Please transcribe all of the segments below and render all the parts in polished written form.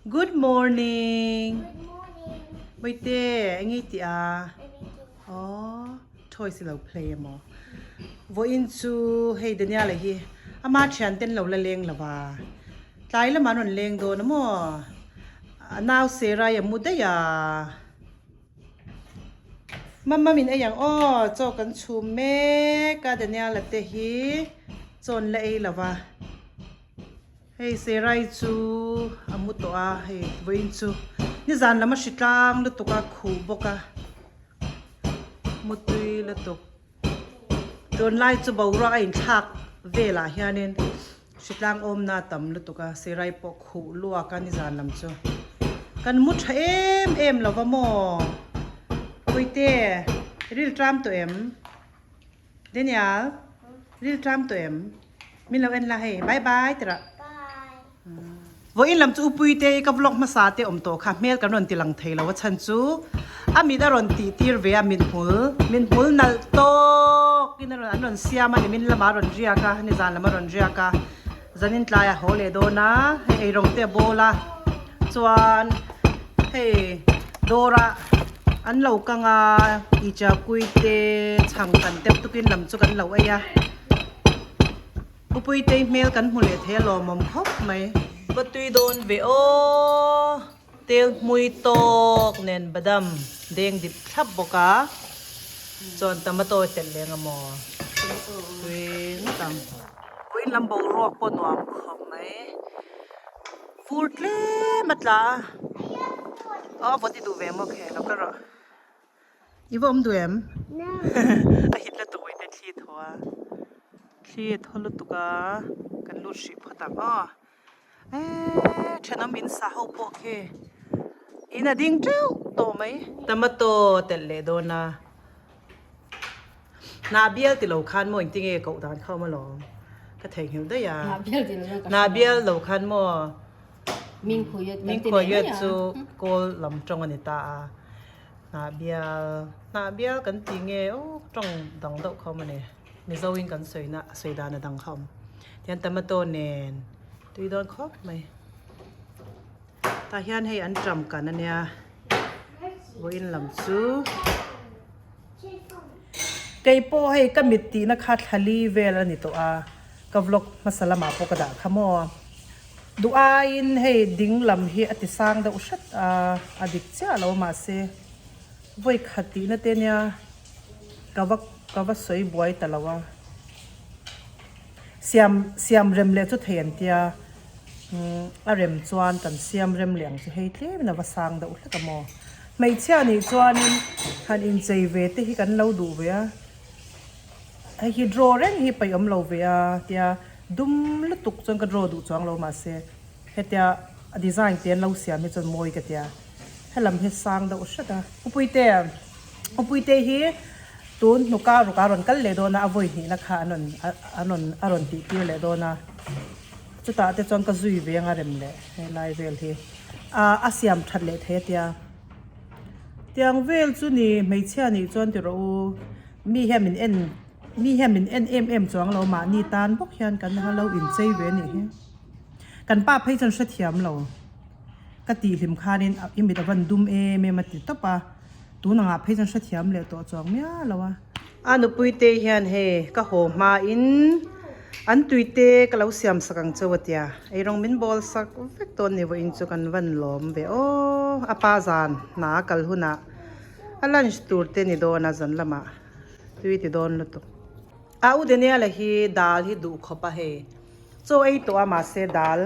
Good morning. Boite enge i tih a? Aww toys i lo play emaw? Vawiin chu hei Daniel-a hi ama thian ten lo la leng lo va, tlai lamah an rawn leng dawn a maw? A nau Serai a mu daih a. Mama min ei ang aw, chaw kan chhum mek a Daniel-a te hi chaw an la ei lo va. Hei Serai chu a mu tawh a, hei vawiin chu nizan lam a hri tlang lutuk a, khuh bawk a, mutui lutuk. Tunlai chu boruak a inthlak velah hianin hri tlang awmna a tam lutuk a, Serai pawh khuh luak a nizan lam chu. Kan mu tha em em lo va maw? Puite, ril tram tawh em? Daniel, ril tram tawh em? Min lo en la hei, bye bye ti rah. Vawiin lam chu Upui te ka vlog hmasa te awm tawh kha hmel kan rawn ti lang thei lo a chhan chu a mit a rawn tih tir ve a mit hmul min hmul nalh tawk in a rawn an rawn siam a ni min lamah a rawn riak a nizan lam a rawn riak a zanin tlai a haw leh dawn a hei eirawng te a bawl a chuan hei dawrah an lo kang a ichakui te chhang kan tep tukin lam chu kan lo ei a. Upuitei hmel kan hmu leh thei a lawmawm khawp mai. Va tui dawn ve aw, tel hmui tawk nen badam deng dip thlap bawk a, chuan tomato i telh leng amaw tui ngawt ang. Vawiin lam boruak pawh nuam khawp mai, fur tlem a tla a, aw vawt i duh ve maw khe lo ka rawh. I va awm duh em? A hit lutuk ui te thli thaw a, thli a thaw lutuk a, kan lut hrih phawt ang aw. Eee thenawm in sa ho pawh khi in a ding teuh tawh mai. Tomato telh leh dawn a, hnah bial ti lo khan maw engtinge koh dan kha awm alawm, ka theihnghilh daih a. Hnah bial lo khan maw. Ming khuayat chu kawl lam tawng a ni ta a. Hnah bial hnah bial kan tih nge aw tawng dang deuh kha awm a ni. Mizo in kan sawi na sawi dan a dang kha awm. Tihian tomato nen tui dawn khawp mai. Tah hian hei an ṭam kan a nia vawiin lam chu. Kei pawh hei ka mit tihna kha thlali vel a ni tawh a ka vlog hmasa lamah pawh ka dah kha maw. Duh aiin hei ding lam hi a ti sang deuh hret a, a dik chiah lo mahse vawi khat tihna te nia ka va ka va sawi buai ta lo a, siam siam rem leh chu thei an tia umm a rem chuan kan siam rem leh ang chu hei tlemin a va sang deuh hlek a maw. Hmeichhia nih chuanin han inchei ve te hi kan lo duh ve a, hei hi draw reng hi paih awm lo ve a tia. Dum lutuk chuan ka draw duh chuang lo mahse hetia a design te an lo siam hi chuan mawi ka tia helam hi sang deuh hret a. Upuite Upuite hi tun hnuka ruk a rawn kal leh dawn a a vawi hnihna kha an rawn an rawn a rawn tih tir leh dawn a chutah te chuan ka zui ve anga rem leh helai vel hi a a siam that leh thei a tia tiang vel chu ni hmeichhia nih chuan ti rawh u mi hian min en Mi hian min en em em chuang lo mahni tan bawk hian kan ha lo inchei ve anih hi. Kan pa phei chuan hrethiam lo. Ka tihhlim khanin i mit a van dum em em a ti tawp a, tun angah phei chuan hrethiam leh tawh chuang miah lo a. A nupui te hian hei ka haw hmain an tui te ka lo siam sak ang cheu a tia, eirawng min bawl sak vek dawn ni vawiin chu kan van lawm ve aw. A pa zan hna a kal hunah a lunch tur te ni dawn a zan lamah. Tui ti dawn lutuk. A u Daniela hi dal hi duh khawp a hei. Chaw ei tawh a mahse dal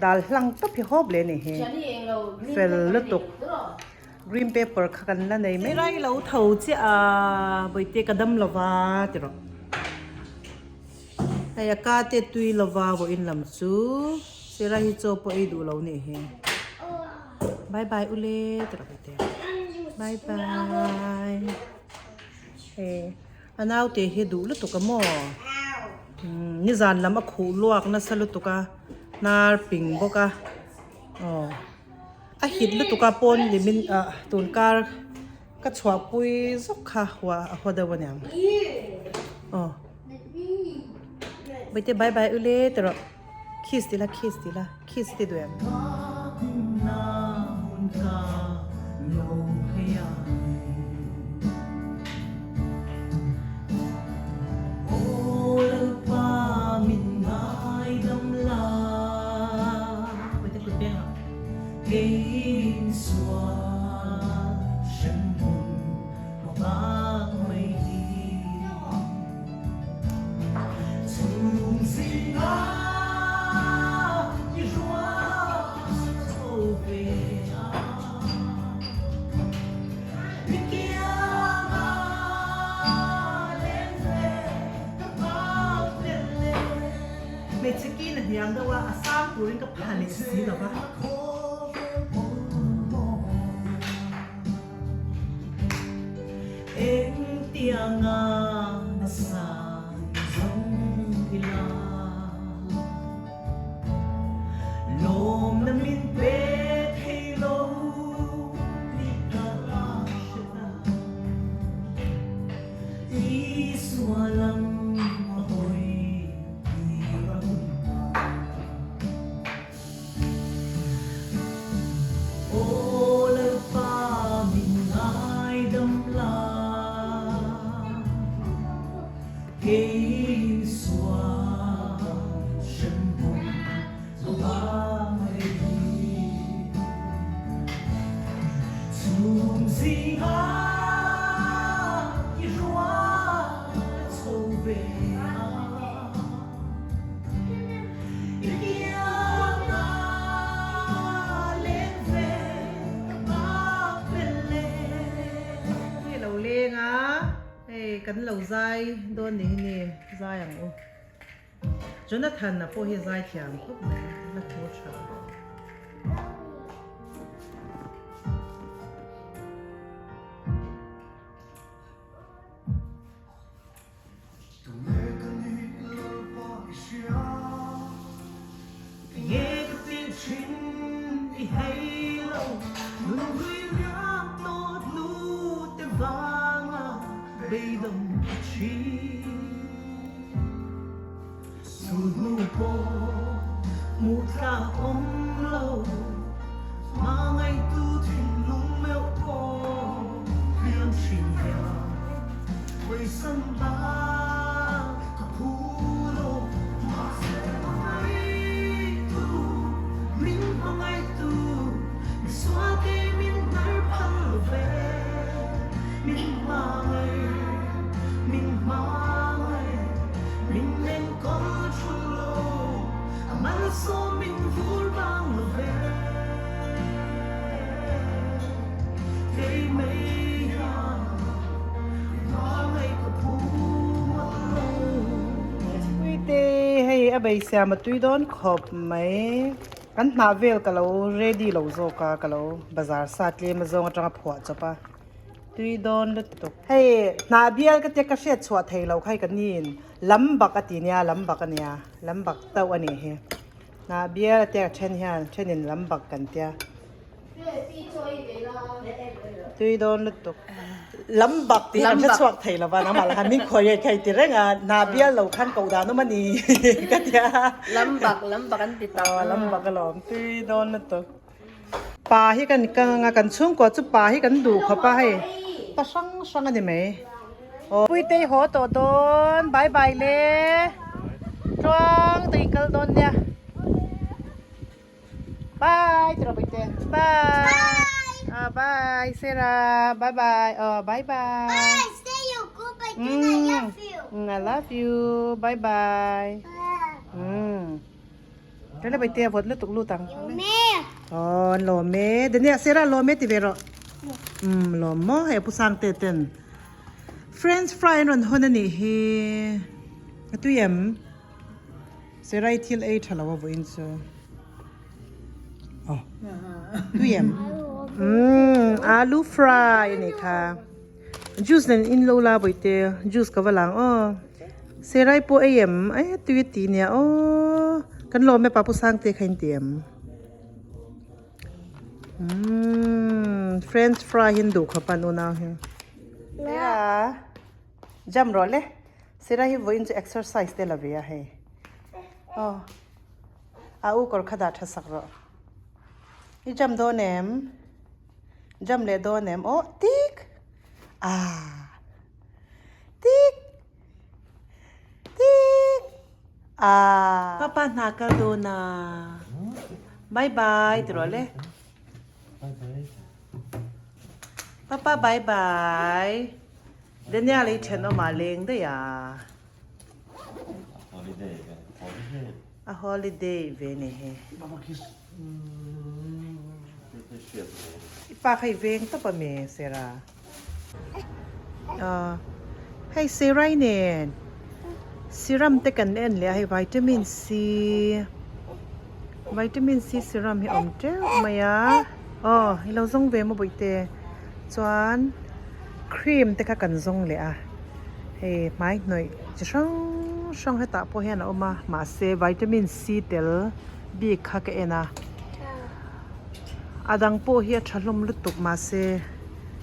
dal hlang tawp hi hawp leh ni hi. Fel lutuk. Green pepper kha kan la nei mai. Rai lo tho chiah a bawihte ka dam lova ti rawh. Hei a ka te tui lova vawiin lam chu Sera hi chaw pawh ei duh lo nih hi. Bye bye ule ti rawh bawihte. Bye bye. He a naute hi duh lutuk a maw nizan lam a khuh luak nasa lutuk a hnar ping bawk a aw a hit lutuk a pawn limin ah tun kar ka chhuah pui zawk kha hua a haw deuh aniang aw bawihte bye bye ule ti rawh kiss ti la kiss ti la kiss ti duh em. Kei sual hremhmun hmabak mai hi. Chhung zinga i rual chho ve a. I kianga leng ve ka nghak hlel e. Hmeichhe kin a hniam deuh a, a sang turin ka pha leh si lo va. Engtianga nasa zawng ila Lawmna min pe thei lo tih ka hre ta. Isua lam a hawi tir a hun ta. Aw Lalpa min ngaidam la, kei sual hremhmun ka vang rei hi. Chhung zinga i rual chho ve a. Hei lo leng a, hei kan lo zai dawn ni hi ni zai ang u. Jonathan a pawh hi zai thiam khawp mai, la thu tha. Tunge ka nih Lalpa i hria? Nge ka tih thin i hei lo, nunhlui liam tawh hnu te vanga beidawng a thin. Sulhnu pawh hmuh tlak awm lo, hmangaihtu thinlung meuh pawh hliam thin hian hawisan bak ka phu lo. Mahse hmangaihtu, min hmangaihtu, misualte min hnar phal lo ve, min hmangaih, min hmangaih. Min enkawl thul lo, a malsawm min vur vang lo ve. Kei mai hian i hmangaih ka phu ngawt lo. Puite, hei a beisiam a tui dawn khawp mai. Kan hnah vel ka lo ready lo zawk a, ka lo bazar sa tlem azawng atanga phuah chawp a. Tui dawn lutuk. Hei hnah bial ka tia ka hriat chhuah thei lo kha hei ka nin lam bak a ti nia lam bak a nia lam bak tauh a nih hi hnah bial a tia ka then hian thenin lam bak kan tia tui dawn lutuk lam bak tih kan hre chhuak thei lo va nangmah lah khan min khawi nge kha i ti reng a hnah bial lo khan koh dan awm a ni ka tia lam bak lam bak an ti tak lam bak alawm tui dawn lutuk. Pa hi kan kang a kan chhungkua chu pa hi kan duh khawp a hei pa hrang hrang a ni mai aw Puitei haw tawh dawn bye bye le tluang te in kal dawn nia bye tiraw Puite bye ah bye Sarah bye bye aw bye bye umm I love you bye bye umm. Tala bai te a vawt lutuk lut ang. Aw an lawm e. Daniel Sarah lawm e ti ve rawh. Umm lawm maw hei a pu sang te ten. French fry an rawn hawn a nih hi. A tui em? Sarah i thil ei tha lo a vawiin chu. Aw tui em? Umm alu fry a nih kha. Juice nen in lo la bawihte juice ka va lang aw Serai pawh ei em ai tui a ti nia aw kan lawm e papu sangte kha in ti em umm french fry hi an duh khawp a an unau hi Sera jump rawh le Sera hi vawiin chu exercise te la ve a hei aw a u kawr kha dah tha sak rawh i jump dawn em. Jam leh dawn em aw tik ah tik tik ah. Papa hna kal dawn a bye bye ti rawh le. Papa bye bye. Daniel i thenawm ah leng daih a. Holiday ve. Holiday. A holiday ve ni hi. I pa kha i veng tawp a mi Sarah? Aw hei Sarah-i nen serum te kan en leh a hei vitamin C vitamin C serum hi a awm teuh mai a aw i lo zawng ve maw bawihte chuan cream te kha kan zawng leh a hei hmai hnawih chi hrang hrang hetah pawh hian a awm a mahse vitamin C tel bik kha ka en a a dang pawh hi a tha hlawm lutuk mahse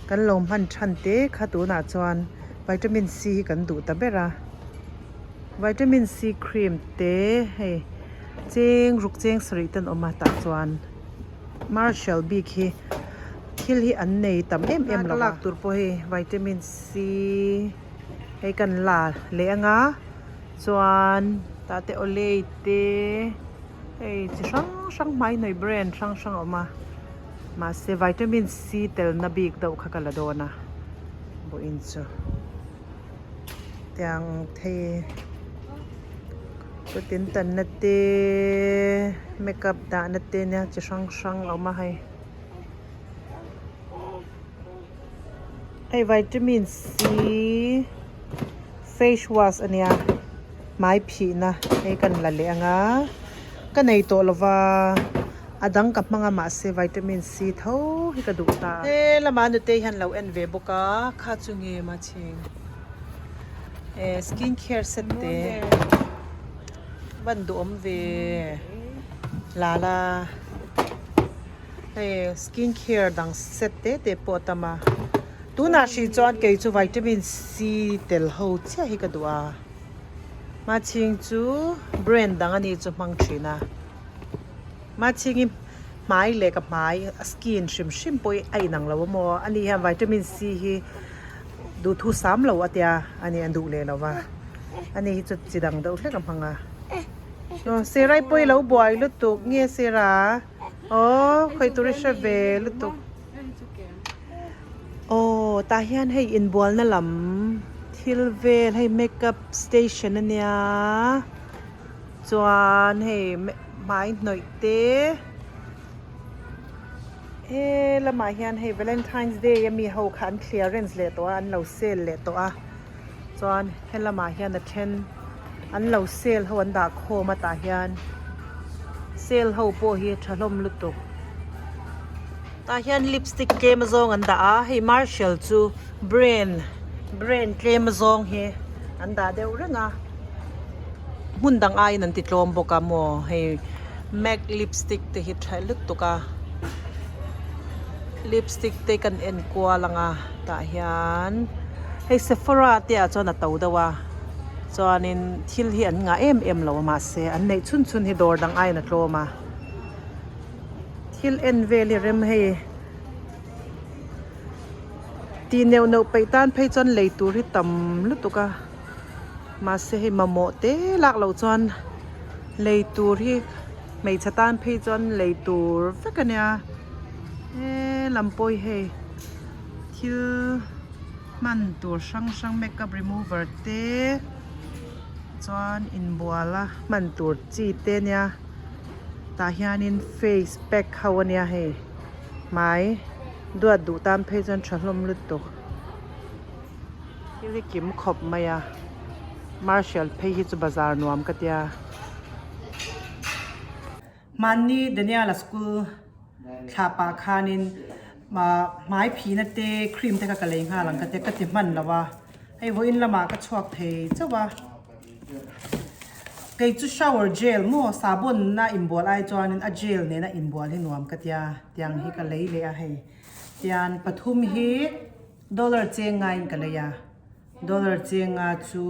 kan lo hman than te kha tunah chuan vitamin C hi kan duh ta ber a vitamin C cream te hei cheng ruk cheng sarih te an awm a tah chuan marshal bik hi thil hi an nei tam em em lo a lak tur pawh hei vitamin C hei kan la leh anga chuan tah te olay te hei chi hrang hrang hmai hnawih brand hrang hrang a awm a mahse vitamin C tel na bik deuh kha ka la dawn a vawiin chu tiang thei kutin tan na te makeup dah na te nia chi hrang hrang a awm a hei hei vitamin C face wash a nia hmai phihna hei kan la leh ang a ka nei tawh lova a dang ka hmang a mahse vitamin C tho hi ka duh ta. He lamah nute hian lo en ve bawk a kha chu nge ma chhing eh skin care set te van duhawm ve lala hei skin care dang set te te pawh a tam a tunah hrih chuan kei chu vitamin C tel ho chiah hi ka duh a Machhing chu brand dang a ni chu hmang thin a Machhingi hmai leh ka hmai a skin hrim hrim pawh hi a inang lo a maw ani hian vitamin C hi duhthu sam lo a tia ani an duh leh lo va ani hi chu chi dang deuh hlek a hmang a aw Serai pawh hi lo buai lutuk nge Sera aw khawi tur i hre ve lutuk. Aw tah hian hei inbualna lam thil vel hei makeup station a nia chuan hei hmai hnawih te he lamah hian hei valentine's day a mi ho kha an clearance leh tawh a an lo sale leh tawh a chuan he lamah hian a then an lo sale ho an dah khawm a tah hian sale ho pawh hi a tha hlawm lutuk. Tah hian lipstick tlem azawng an dah a hei marshal chu brand brand tlem azawng hi an dah deuh reng a hmun dang aiin an ti tlawm bawk a maw hei mac lipstick te hi tha lutuk a lipstick te kan en kual ang a tah hian hei sephora te ah chuan a to deuh a chuanin thil hi an ngah em em lo a mahse an neih chhun chhun hi dawr dang aiin a tlawm a. Thil en vel hi rem hei tih neuh neuh peih tan phei chuan lei tur hi tam lutuk a mahse hei mamawh te lak loh chuan lei tur hi hmeichhe tan phei chuan lei tur vek a nia he lam pawh hi hei thil hman tur hrang hrang makeup remover te chuan inbual a hman tur chi te a nia. Tah hianin face pack ho a nia hei hmai duat duh tan phei chuan tha hlawm lutuk thil hi kim khawp mai a marshal phei hi chu bazar nuam ka tia. Hmanni Daniel-a school thlah pah khanin hmai phihna te cream te kha ka lei nghal ang ka tia ka ti hman lo a hei vawiin lamah ka chhuak thei chauh a. Kei chu shower gel maw sabun na inbual ai chuanin a gel nena inbual hi nuam ka tia tiang hi ka lei leh a hei tian pathum hi dollar chenga in ka lei a dollar chenga chu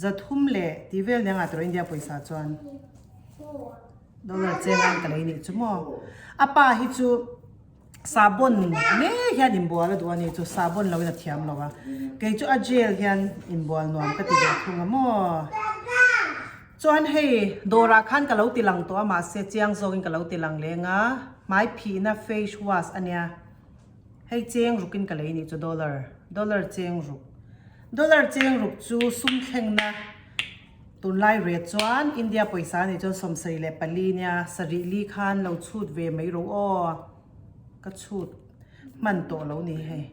zathum leh tih vel nia ngah tur India pawisa chuan dollar chenga in ka lei nih chu maw a pa hi chu. Sabon mek hian inbual a duh a ni chu sabon lo in a thiam lo a kei chu a gel hian inbual nuam ka ti ve thung a maw. Chuan hei dawrah khan ka lo ti lang tawh a mahse chiang zawkin ka lo ti lang leng a, hmai phihna face wash a nia. Hei cheng rukin ka lei nih chu dollar, dollar cheng ruk. Dollar cheng ruk chu sum thlengna tunlai re chuan India pawisa nih chuan 74 nia, sarih li khan lo chhut ve mai ro aw, ka chhut hman tawh lo ni hei.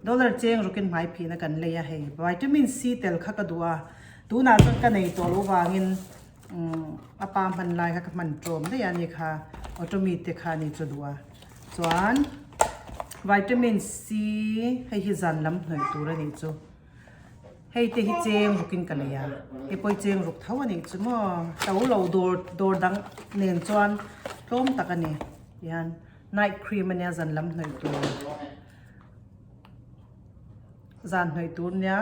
Dollar cheng rukin hmai phihna kan lei a hei, vitamin C tel kha ka duh a, tunah chuan ka nei tawh lo vangin a pa hman lai kha ka hman tawm daih a ni kha, Atomy te kha a ni chu duh a. Chuan vitamin C hei hi zan lam hnawih tur a nih chu. Hei te hi cheng rukin ka lei a, hei pawh hi cheng ruk tho a nih chu maw. To lo dawr dawr dang nen chuan tlawm tak a ni tihian night cream a nia zan lam hnawih tur zan hnawih tur nia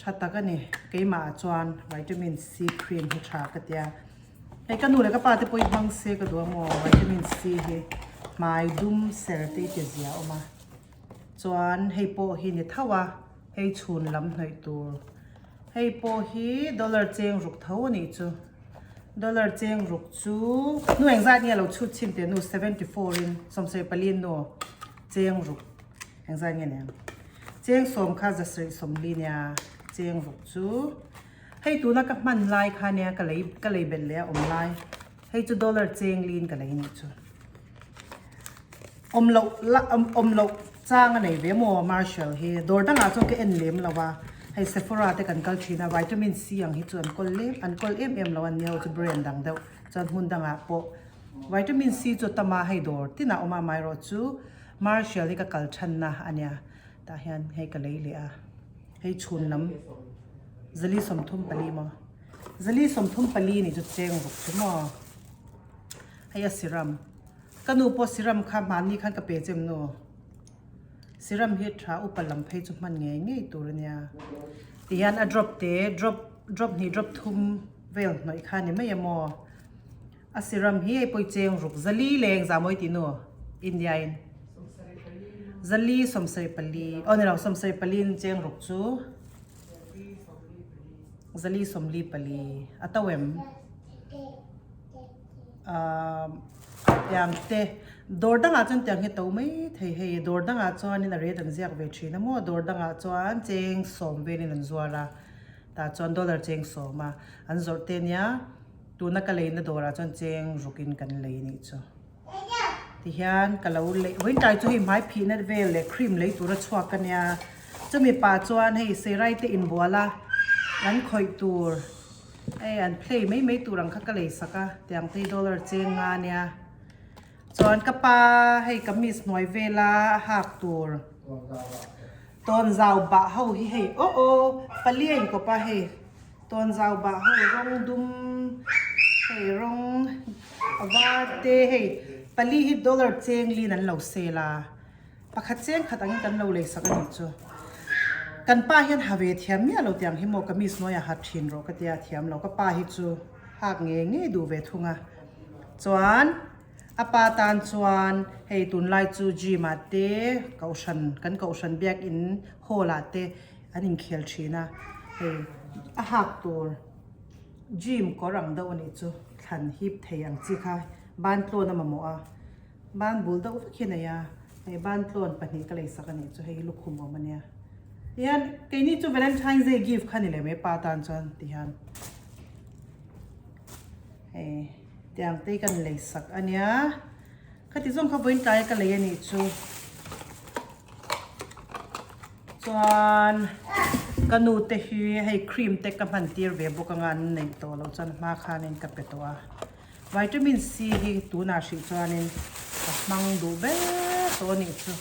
tha tak a ni keimah ah chuan vitamin C cream hi tha ka tia. Hei ka nu leh ka pa te pawh hi hmang se ka duh a maw vitamin C hi hmai dum ser te hi ti zia a awm a chuan hei pawh hi ni tho a hei chhun lam hnawih tur hei pawh hi dollar cheng ruk tho a nih chu dollar cheng ruk chu nu engzat nge lo chhut chhin teh nu 74 in 74 in nu cheng ruk engzat nge niang cheng sawm kha zasarih sawmli nia cheng ruk chu. Hei tuna ka hman lai kha nia ka lei ka lei belh leh a awm lai hei chu dollar cheng lin ka lei nih chu awm loh la awm loh chang a nei ve maw Marshall hi dawr dangah chuan ka en lem lo a hei Sephora te kan kal thin a vitamin C ang hi chu an kawl lem an kawl em em lo a nia ho chu brand dang deuh chuan hmun dangah pawh vitamin C chu a tam a hei dawr tinah awm a amaherawhchu Marshall hi ka kal thanna a nia tah hian hei ka lei leh a. Hei chhun lam zali 34 maw zali 34 nih chu cheng ruk chu maw hei a siram ka nu pawh siram kha hmanni khan ka pe chem nu siram hi tha upa lam phei chu hman ngei ngei tur ania tihian a drop te drop drop hnih drop thum vel hnawih kha ni mai emaw a siram hi hei pawh i cheng ruk zali leng za mawi tih nu India in. Zali 74 aw ni lo 74 in cheng ruk chu zali 44 a to em ahh tiang te dawr dangah chuan tiang hi to mai thei hei dawr dangah chuanin a rate an ziak ve thin a maw dawr dangah chuan cheng sawm velin an zuar a tah chuan dollar cheng sawm a an zawrh te nia tuna ka leina dawrah chuan cheng rukin kan lei anih chu. Tihian ka lo lei vawiin chu hei hmai phihna vel leh cream lei tura chhuak a nia chumi pah chuan hei serai te inbual a an khawih tur hei an play mai mai tur ang kha ka lei sak a tiang te hi dollar cheng nga ania chuan ka pa hei kamis hnuai vela a hak tur tawn zau bah ho hi hei aw aw pali a inkawp a hei. Tawnzau bah ho rawng dum hei rawng a var te hei pali hi dollar cheng lin an lo sel a pakhat cheng khat angin kan lo lei sak a nih chu kan pa hian ha ve thiam miah lo tiang hi maw kamis hnuaiah ha thin rawh ka tia thiam lo ka pa hi chu hak ngei ngei duh ve thung a chuan a pa tan chuan hei tunlai chu gym ah te kohhran kan kohhran biakin hall ah te. An inkhel thin a, hei a hak tur gym kawr ang deuh a nih chu thlan hip thei ang chi kha ban tlawn a mamawh a, ban bul deuh vek hi a nei a, hei ban tlawn pahnih ka lei sak a nih chu hei lukhum awm a nia. Tihian keini chu Valentine's Day gift kha ni leh mai pa tan chuan tihian hei tiang te hi kan lei sak a nia, khati zawng kha vawiin tlai a ka lei a nih chu. Chuan ka nu te hi hei cream te ka hman tir ve bawk anga an neih tawh loh chuan hma khanin ka pe tawh a vitamin C hi tunah hrih chuanin ka hmang duh ber tawh a nih chu.